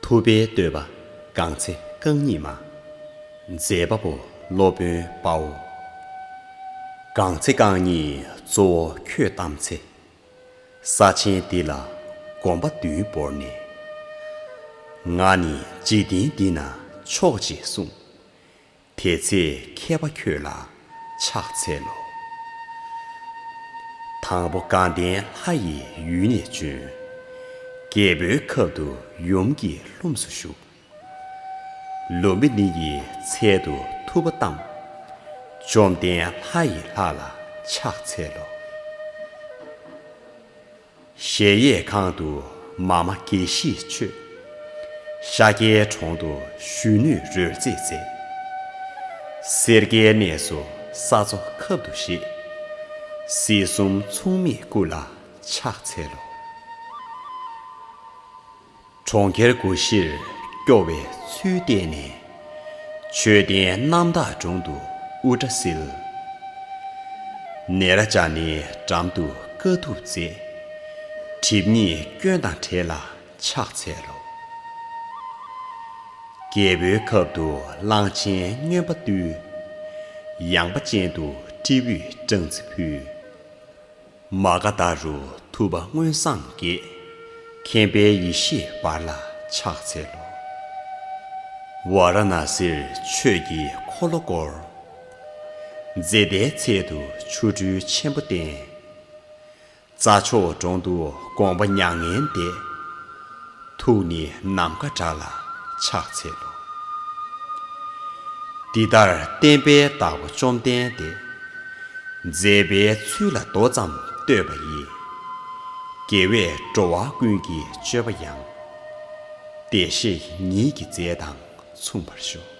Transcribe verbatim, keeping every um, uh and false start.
ཐུབ་པའི་བསྟོད་པ། གང་ཚེ་རྐང་གཉིས་མ། མཛད་པ་པོ། སློབ་དཔོན་དཔའ་བོ། གང་ཚེ་རྐང་གཉིས་གཙོ་བོ་ཁྱོད་བལྟམས་ཚེ། ས་ཆེན་འདི་ལ་གོམ་པ་བདུན་བོར་ནས། ང་ནི་འཇིག་རྟེན་འདི་ན་མཆོག་ཅེས་གསུངས། དེ་ཚེ་མཁས་པ་ཁྱོད་ལ་ཕྱག་འཚལ་ལོ། དང་པོ་དགའ་ལྡན་ལྷ་ཡི་ཡུལ་ནས་བྱོན། རྒྱལ་པོའི་ཁབ་ཏུ་ཡུམ་གྱི་ལྷུམས་སུ་ཞུགས། ལུམ་བི་ནི་ཡི་ཚལ་དུ་ཐུབ་པ་བལྟམས། བཅོམ་ལྡན་ལྷ་ཡི་ལྷ་ལ་ཕྱག་འཚལ་ལོ། གཞལ་ཡས་ཁང་དུ་མ་མ་དགེ་བཤེས་མཆོད། ཤཱཀྱའི་གྲོང་དུ་གཞོན་ནུས་རོལ་རྩེད་མཛད། སེར་སྐྱའི་གནས་སུ་ས་འཚོ་ཁབ་ཏུ་བཞེས། སྲིད་གསུམ་མཚུངས་མེད་སྐུ་ལ་ཕྱག་འཚལ་ལོ། གྲོང་ཁྱེར་གུ་ཤྲིར་སྐྱོ་བའི་ཚུལ་བསྟན་ནས། མཆོད་རྟེན་རྣམ་དག་དྲུང་དུ་དབུ་སྐྲ་བསིལ། ནེ་ར་ཙ་ནའི་འགྲམ་དུ་དཀའ་ཐུབ་མཛད། སྒྲིབ་གཉིས་སྐྱོན་དང་བྲལ་ལ་ཕྱག་འཚལ་ལོ། རྒྱལ་པོའི་ཁབ་ཏུ་གླང་ཆེན་སྨྱོན་པ་བཏུལ། ཡངས་པ་ཅན་དུ་སྤྲེའུས་སྦྲང་རྩི་ཕུལ། མ་ག་དྷ་རུ་ཐུབ་པ་མངོན་སངས་རྒྱས། མཁྱེན་པའི་ཡེ་ཤེས་འབར་ལ་ཕྱག་འཚལ་ལོ། ཝཱ་ར་ཎཱ་སིར་ཆོས་ཀྱི་འཁོར་ལོ་བསྐོར། ཛེ་ཏའི་ཚལ་དུ་ཆོ་འཕྲུལ་ཆེན་པོ་བསྟན། རྩྭ་མཆོག་གྲོང་དུ་དགོངས་པ་མྱ་ངན་འདས། ཐུགས་ནི་ནམ་མཁའ་འདྲ་ལ་ཕྱག་འཚལ་ལོ། འདི་ལྟར་བསྟན་པའི་བདག་པོ་བཅོམ་ལྡན་འདས། མཛད་པའི་ཚུལ་ལ་མདོ་ཙམ་བསྟོད་པ་ཡིས། དགེ་བས་འགྲོ་བ་ཀུན་གྱི་སྤྱོད་པ་ཡང་། བདེ་གཤེགས་ཉིད་ཀྱི་མཛད་དང་མཚུངས་པར་ཤོག།